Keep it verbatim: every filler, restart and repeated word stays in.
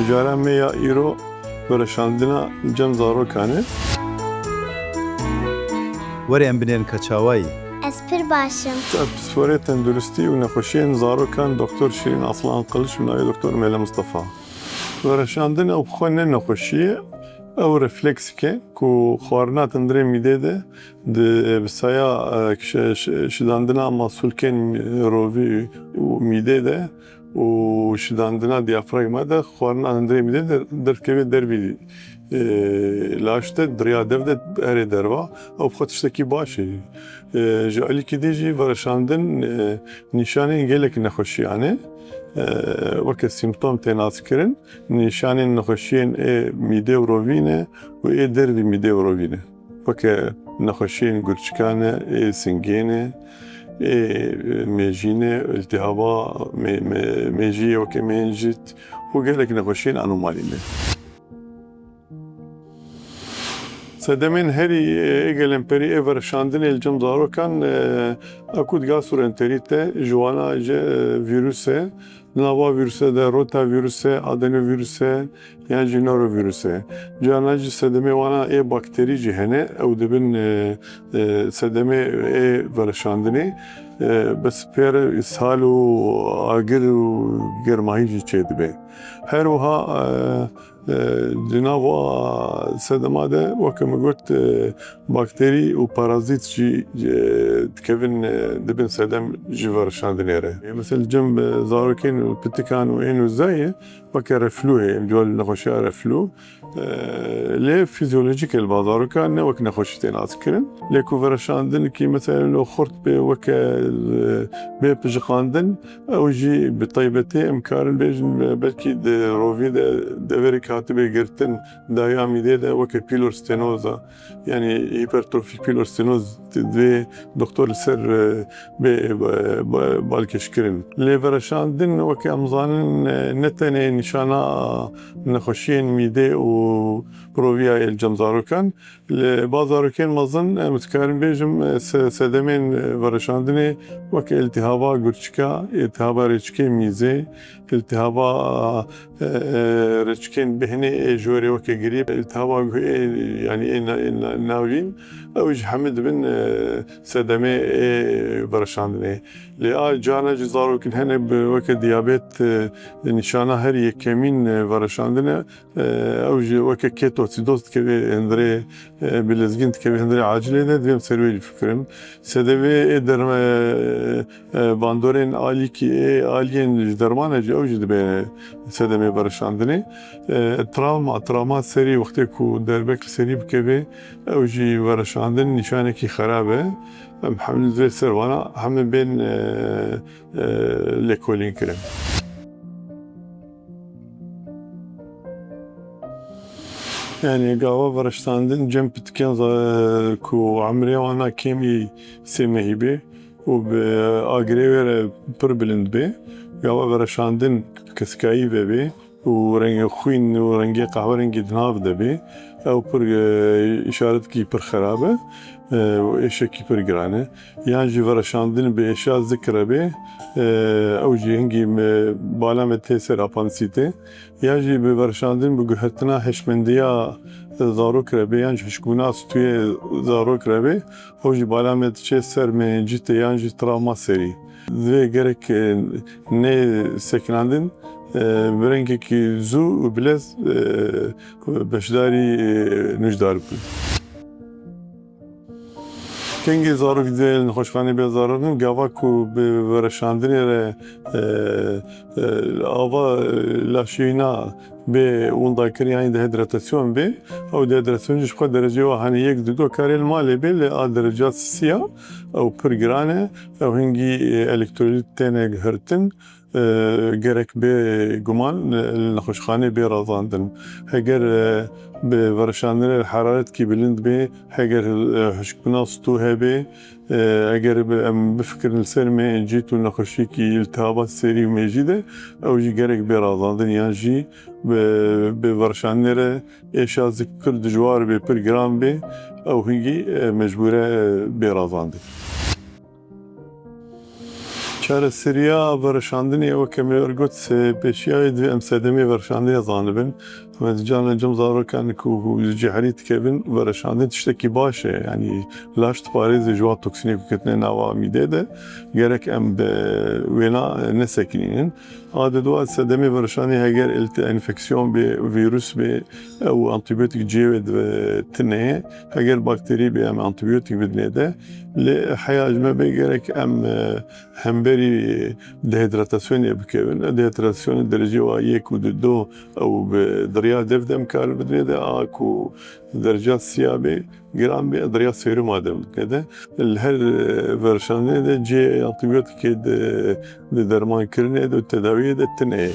Cara me ya îro vereşandina cem zarokan e. Were em binêrin ka çawa yî. Ez pir baş im. Ev pisporê tenduristî û nexweşiyên zarokan Doktor Şirîn Aslan Qiliç û navê Doktor Mele Mistefa. Vereşandin ew bi xwe ne nexweşî ye, ew refleksik e ku xwarina di hundirê mîdê de di, bi saya, e, şi-, şi-, şidandina masûlkên rovî û mîdê de û şidandina diyafragma de xwarina hundirê mîdê de derdikeve dervî, e, laş de, di riya dev de erê derva, ew bi xwe tiştekî baş e. E, ji alîkî dî jî vereşandin, e, nîşanên gelek nexweşiyan e, e, weke sîmptom tê naskirin, nîşanên nexweşiyên ê mîdê û rovî ne û ê dervî mîdê û rovî ne. Weke nexweşiyên gurçikan e, ê singê ne, ê mêjî ne, îltihaba mê-, mê-, mêjiyê weke menîncît û gelek nexweşiyên anomalî ne. Sedemên herî, ê, ê gelemperî ê vereşandinê li cem zarokan, e, akut gastroenterît e, ji wana jî, e, vîrus e. Di nava vîrusê de rotavirus e, adenovîrus e, yan jî norovîrus e. Carna jî sedemê wana ê bakterî jî hene, ew dibin, e, e, sedemê ê vereşandinê, e, bes pêre îshal û agir û germahî jî çêdibe. Her wiha, e, e, di nava sedema de, weke min got, e, bakterî û parazît jî, e, dikevin, e, dibin sedem ji vereşandinê re. Mesela cem, e, zarokên û pitikan û ên wisa ye, weke reflû heye, em diyor nexweşiya reflû. E, lê fizyolojîk e li ba zarokan, ne wek nexweşî tê naskirin. Lê ku vereşandinekî mesela lo xurt bê weke, e, bê pijiqandin, ew jî bi taybetî em karin bêjin, e, belkî di rovî de deverek hatibe girtin, dawiya mîdê de weke pîlorstenoza, yanî hipertrofîk pîlorstenoz divê doktor li ser, e, bê, e, ba-, balkêş kirin. Lê vereşandin weke em zanin, e, ne tenê nîşana nexweşiyên mîdê û roviya yê li cem zarokan, li ba zarokên mezin, em dikarin bêjim, e, se-, sedemên, e, vereşandinê weke îltihaba gurçika, îltihaba rêçikê mîzê, îltihaba, e, e, rêçikên bêhnê ê jorê weke grîp, îltihaba guhê, yanî ê na-, ê na-, navîn, ew jî hemî dibin, e, sedemê ê vereşandinê. Lê a carna jî zarokên hene bi weke diyabet, e, nîşana her yekemîn, e, vereşandine, e, ew jî weke ketoasidoz dikeve hundirê, e, bilezgîn dikeve hundirê acilê de, divê em ser wê jî fikirin. Sedemê ê derme-, e, e, bandorên alîkî, ê aliyên ji dermana jî, ew jî dibe sedemê vereşandinê. E, travma, travma serî wextê ku derbek li serî bikeve, ew jî vereşandin nîşanekî xerab e. Em hemî vê ser vana hemî bên, e, e, lêkolîn kirin. Yani gava vereştandin cem pitikên za-, ku emrê wana kêmî sê mehî bê û bi agirê wê re pir bilind bê. Gava vereşandin kesikayî vebê û rengê xwîn û rengê qehwerengî di nav de bê. Ew pir, e, îşaretkî pir xerab e, e, û êşekî pir giran e. Yan jî vereşandin bi êşa zik re bê, e, ew jî hingî me-, bala me tê ser apandisîtê. Yan jî bi vereşandin bi guhertina hişmendiya zarok re bê, yan jî hişkbûna stûyê zarok re bê, ew jî bala me diçe ser menenjîtê yan jî travma serî. Divê gerek, e, nê sekinandin, e, bi rengekî zû û bilez, e, beşdarî, e, nûjdar bikin. Kengê zarok divê li nexweşxanê bê zarandin, gava ku bi vereşandinê re, e, e, ava, e, laşê wîna bê windakirin, yanî dehidratasyon bê, ew dehidratasyon jî ji xwe dereceyê wa hene yek dido karê li malê bê, lê a dereca sisiya ew pir giran e, ew hingî, e, elektrolît têne girtin. E, gerek bê guman, e, li nexweşxanê bê razandin. Heger, e, bi vereşandinê heraretkî bilind bê, heger, e, hişkbûna stû hebe, e, eger bi, em bifikirin li ser menenjît û nexweşiyekî îltihaba serî û mêjî de, ew jî gerek bê razandin yan jî bi, bi vereşandinê re êşa zik pir dijwar bê, pir giran bê, ew hingî, e, mecbûre, e, bê razandin. Çareseriya vereşandinê, weke me got, pêşiya wê divê em sedemê vereşandinê zanibin. Em carna cem zarokan ku ji cehrî dikevin, vereşandin tiştekî baş e. Yanî laş diparêze ji wan toksînê ku ketine nava mîdê de, gerek em bi wêna nesekinînin. A di dua sedemê vereşandinê heger îlt-, enfeksiyon bê, vîrus bê, ew antîbiyotik cihê wê dibe tune. Heger bakterî bê, em antîbiyotik bidinê de. Lê heya ji me bê gerek em, e, hemberî dehidratasyonê bikevin. Dehidratasyonê derecê wa yek û du, do, ew bi diriya dev de em karin bidinê de, a ku dereca siya bê, giran bê, diriya seruma de em bidinê de. Li her, e, vereşandinê de cihê antîbiyotikê di, di dermankirinê de, tedawiyê de tune ye.